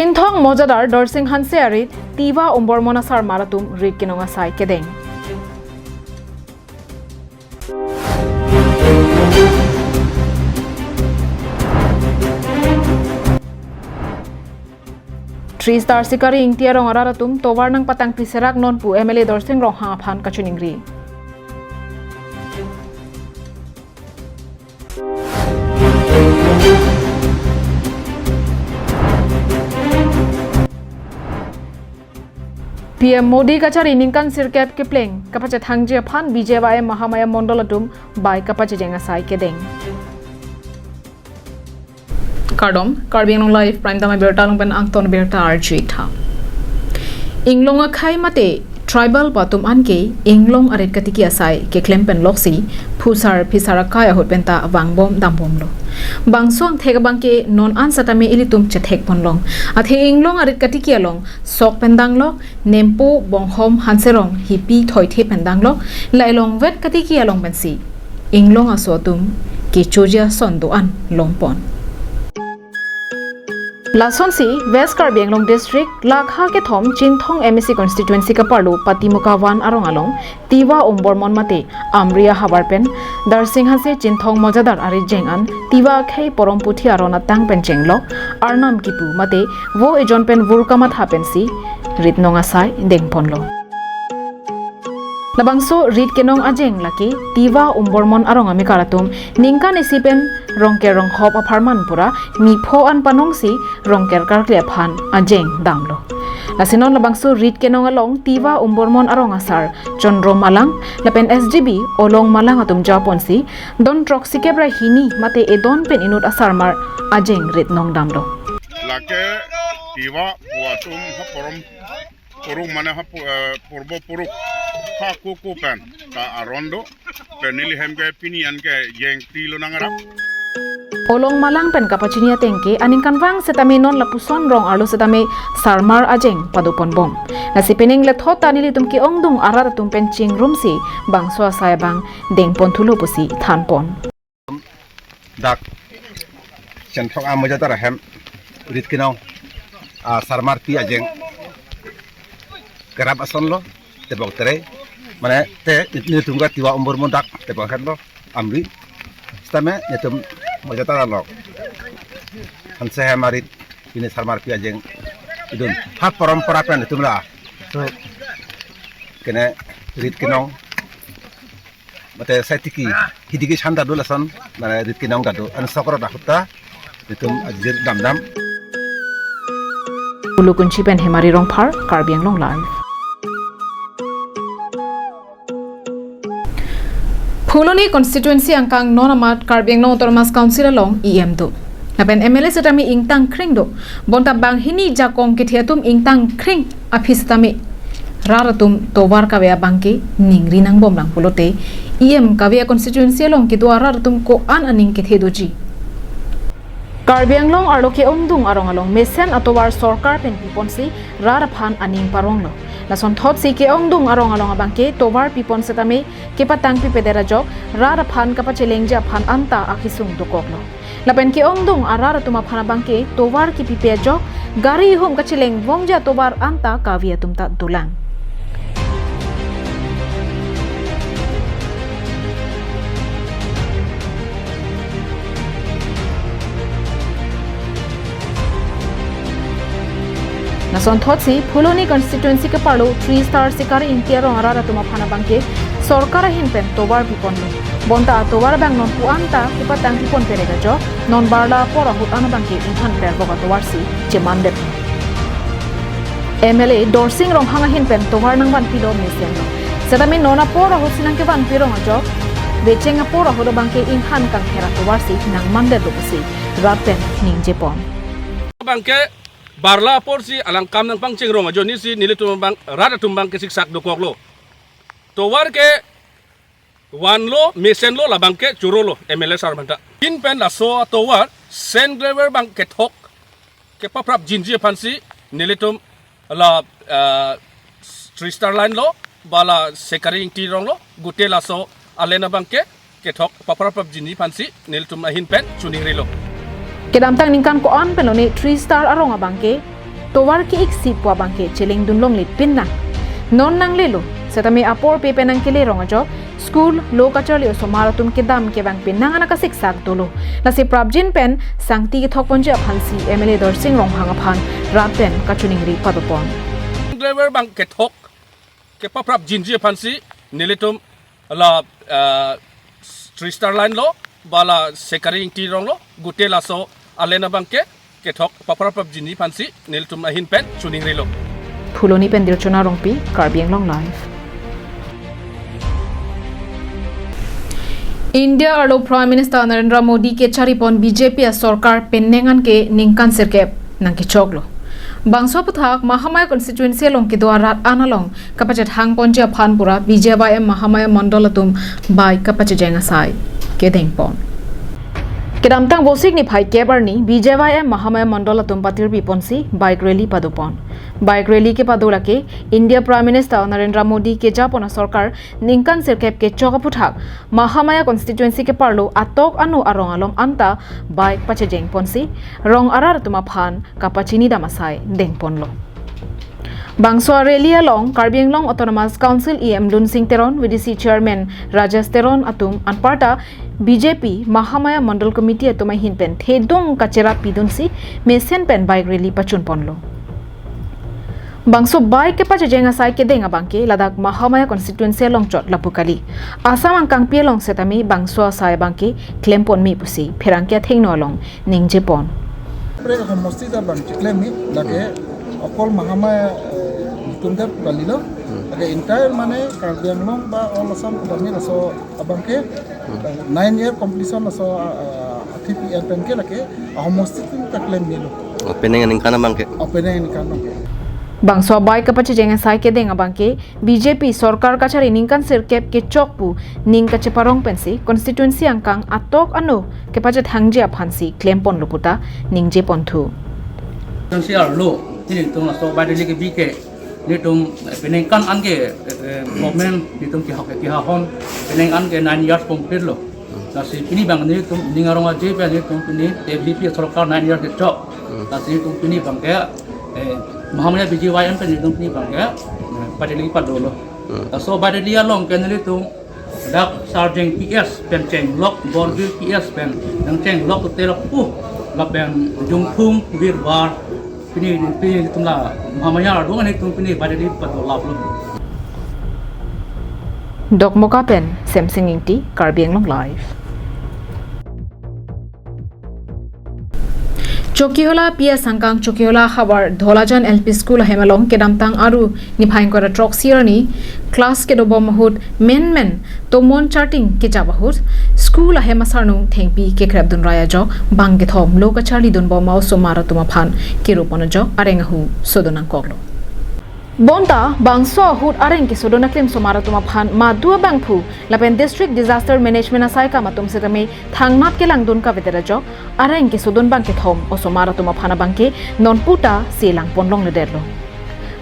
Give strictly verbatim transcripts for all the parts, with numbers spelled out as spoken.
Chinthong Mojadar Dorsing Hanse arit Tiwa Umbormon asarmar atum rit kenong asai kedeng. Three Star Sikari Ingti arong arat atum tovar nangpatangpi serak non pu M L A Dorsing Ronghang aphan kachiningri. P M Modi kachari ningkan sirkep kepleng kapachethangji aphan B J Y M Mahamaya Mondol atum bai kapachejeng asai kedeng. Kardom, Karbi Anglong Live Prime Time abirta along pen angton birta arju tha. Inglong akhei mate tribal atum anke inglong arit katiki asai keklem pen loksi phusar phisar akai ahut penta vangbom dambomlo. Bangso angthek abangke non an setame ilitum chethekponlong. Athe inglong arit katiki along sok pen danglok, Nempo Bonghom Hanserong Hipi Thoithe pen danglok, la elongvet katiki along pensi inglong aso atum kechoji ason do-an longpon. Lasonsi West Karbi Anglong District lakha kethom Chinthong M A C constituency kaparlo Patimuka One arong along Tiwa Umbormon mate Amri ahavar pen Darsing Hanse Chinthong Mojadar arit jeng an Tiwa akhei porom puthi aron atang pen chenglok, arnam kipu mate vo ejon pen vur kamatha pensi rit nong asai dengponlo. Labangso rit kenong ajeng lake Tiwa Umbormon arong amekar atum ningkan isi pen Rongker Ronghop apharman pura mipho an panongsi Rongker karkli aphan ajeng damlo. Lasi non labangso rit kenong along Tiwa Umbormon arong asar Chondro Malang lapen S G B Olong Malang atum japonsi don throksi kep ra hini mate edon pen inut asarmar ajeng rit nong damlo. Lake Tiwa pu atum ha porom puruk mane ha pu-, eh, purbo puruk ha kuku pen ta aron do pen neli hem ke pini an ke jeng tilo nangrap. Olong Malang pen kapachini ateng ke aningkanvang setame non lapuson rong arlo setame sarmar ajeng padoponbom. Lasi penang lethot ta nelitum ke-ongdung arat atum pen chingrumsi bangso asai abang dengponthulo pusi thanpon. Dak Chinthong Mojadar ahem rit kenong asarmar pi ajeng kerap asonlo tebok tere mane te nelitum ke Tiwa Umbormon dak tebok henlo Amri setame nelitum Mojadar along Hanse hem arit pini sarmar pi ajeng idun ha porompora pen nelitum la so kene rit kenong mate sai tiki hidiki sanda do lason mane rit kenong dado an sokro da hutta nelitum ajir damdam. Ulukunchi pen Hemari Rongphar, Karbi Anglong Live. Phuloni constituency angkang non amat Karbi Anglong Autonomous Council along E M do. Lapen M L A setame ingtang kring do. Bonta banghini jakong kethe atum ingtang kring aphi setame rat atum tovar kave abangke ningri nangbomlang pulote E M kave constituency along kedo arat atum ko-an aning kethe doji. Karbi Anglong arlo ke-ongdung arong along mesen atovar sorkar pen piponsi rat aphan aning paronglo. Lasonthotsi ke-ongdung arong along abangke tovar pipon setame kepatangpipedet ajok rat aphan kapachelengji aphan anta akesung dokoklo. Lapen ke-ongdung arat atum aphan abangke tovar kipipe ajok gari ihum kachelengvongji atovar anta kave atum ta dolang. Lasonthotsi Phuloni constituency keparlo Three Star Sikari Ingti arong arat atum aphan abangke sorkar ahin pen tovar piponlo. Bonta atovar abang non pu anta kepatangpipon perek ajok non barla apor ahut an abangke inghan perbok atovarsi chemandet. M L A Dorsing Ronghang ahin pen tovar nangvanpilo mesenlo. Setame non apor ahutsi nangkevanpi rong ajok vecheng apor ahut abangke inghan kangthera tovarsi nangmandetlo pusi rat pen ningjepon. Abangke barla aporsi alang kam nangpangcheng rong ajoinesi nelitum abang rat atum abangke siksak dokoklo. Tovar ke vanlo, mesenlo, labangke chorolo M L A sar manta. Ahin pen laso atovar sand gravel abang kethok kepaprapjinji aphansi nelitum la, ah, Three Star Line lo, ba la Sikari Ingti arong lo, gute laso alen abangke kethok paprapjinji aphansi nelitum ahin pen choningrilo. Kedamtang ningkan ko-an pen lone Three Star arong abangke tovar ke-ik si pu abangke chelengdun longle pinna. Non nanglelo, setame apor pe pen nangkele rong ajok, school, lo kacharli osomar atum kedam kevang penang an akasiksak dolo. Lasi prapjin pen sangti kethok ponji aphansi M L A Dorsing Ronghang aphan rat pen kachiningri padopon. Driver abang kethok kepaprapjinji aphansi nelitum la, ah, Three Star Line lo, ba la Sekari Ingti rong lo, gute laso alen abangke kethok paprapjinji aphansi nelitum ahin pen chiningrilo. Phuloni pen Dirchona Rongpi, Karbi Anglong Live. India arlo Prime Minister Narendra Modi kecharipon B J P asorkar penang an ke ningkan sirkep nangkechoklo. Bangso aphuthak Mahamaya constituency along kedo arat an along kapachethang ponji aphan pura B J Y M Mahamaya Mandal atum bike kapachejeng asai kedengpon. Kedamtang Vosik niphai kep arni B J Y M Mahamaya Mandal atum patirpi ponsi bike rally padopon. Bike rally kepado lake India Prime Minister Narendra Modi kejapon asorkar ningkan sirkep kechok aphuthak Mahamaya constituency keparlo atok ano arong along anta bike pachejeng ponsi rong arat atum aphan kapachinidam asai dengponlo. Bangso rally along Karbi Anglong Autonomous Council E M Lunsing Teron, V D C Chairman Rajesh Teron atum anparta B J P Mahamaya Mandal Committee atum ahin pen thedung kacherap pidunsi mesen pen bike rally pachunponlo. Bangso bike kepachejeng asai kedeng abangke ladak Mahamaya constituency along chot lapu kali. Assam angkangpi along setame bangso asai abangke klempon me pusi pherangke athengno along ningjepon. Pre homosti ta bang chiklem me lake okol Mahamaya, eh, nitum dep kalilo. Lake entire mane Karbi Anglong ba all Assam kami laso abangke, eh, nine year completion laso, ah, ah, athi P N pen ke lake ahomosti atum ta klem melo. Opening aningkan abangke. Opening aningkan abangke. Bangso bike kapachejeng asai kedeng abangke B J P sorkar kachari ningkan sirkep kechok pu ning kacheparong pensi constituency angkang atok ano kepachethangji aphansi klemponlo puta ningjeponthu. Constituency arlo, nelitum laso bike rally kebi ke, nelitum, eh, peningkan an ke, eh, eh, government nelitum kehok kehahon, peningkan ke nine years complete lo. Lasi pini abang nelitum ning arong aje pen nelitum pini B J P sorkar nine years kechok. Lasi nelitum pini abangke, eh, Mahamaya B J Y M pen nelitum pini abangke, eh, bike rally padolo. Laso bike rally along ke nelitum dak Sarjeng P S pen chenglok, Borbil P S pen nangchenglok hotel pu lapen Jungthung, Birbar, pini, pini nelitum la Mahamaya ardung an nelitum pini bike rally padolaplo. Dokmoka pen Semsing Ingti, Karbi Anglong Live. Chokihola P S angkang Chokihola havar Dholajan L P School ahem along kedamtang Aru niphai ingkoi ra throksi arni class kedobom ahut menmen tomon charting kejap ahut school ahem asarnung thengpi kekrepdun rai ajok bang kethom lo kacharlidunbom a-osomar atum aphan keropon ajok areng ahu sodun nangkoklo. Bonta bangso ahut areng kesodun aklim osomar atum aphan madu abangphu lapen District Disaster Management asaikam atum setame thangnat kelangdun kavedet ajok areng kesodun bang kethom osomar atum aphan abangke nonputa si langpon longledetlo.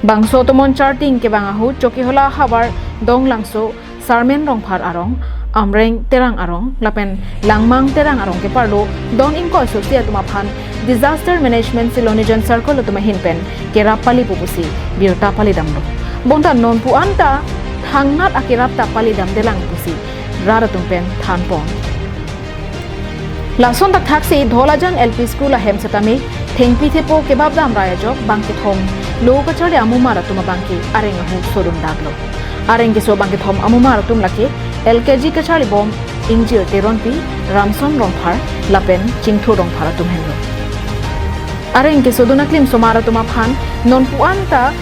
Bangso tomon charting kevang ahut Chokihola havar Donglangso Sarmen Rongphar arong, Amreng Terang arong lapen Langmang Terang arong keparlo don ingkoi sosi atum aphan Disaster Management Silonijan Circle atum ahin pen kerap palipo pusi birta palidamlo. Bonta nonpu anta thangnat akerap ta palidamdelang pusi rat atum pen thanpon. Lason thakthak si Dholajan L P School ahem setame thengpi thepo kebapdam rai ajok bang kethom lo kacharli amumar atum abangke areng ahu sodundaklo. Areng keso bang kethom amumar atum lake L K G kacharlibom Ingjir Teronpi, Ramson Rongphar lapen Chingthur Rongphar atum henlo. Areng kesodun aklim osomar atum aphan nonpu anta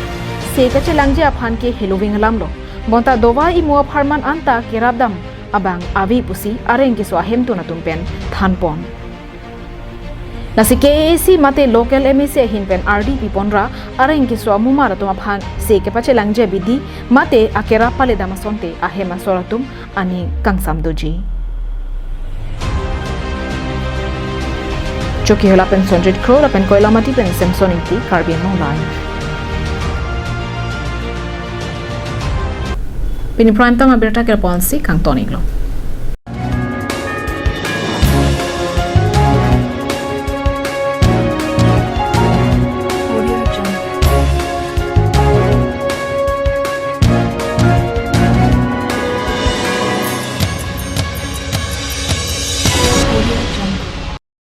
se kachelangji aphan ke heloving alamlo. Bonta dovai imu apharman anta kerapdam abang ave pusi areng keso ahemtun atum pen thanpon. Lasi K A A C mate local M A C ahin pen ardi piponra areng keso amumar atum aphan se kepachelangji abidi mate akerap palidam asonte ahem asor atum aning kangsam doji. Chokihola pen Sonjit Kro lapen Koilamati pen Samson Ingti, Karbi Anglong Live. Pini prime time abirta kerponsi kangton iklo.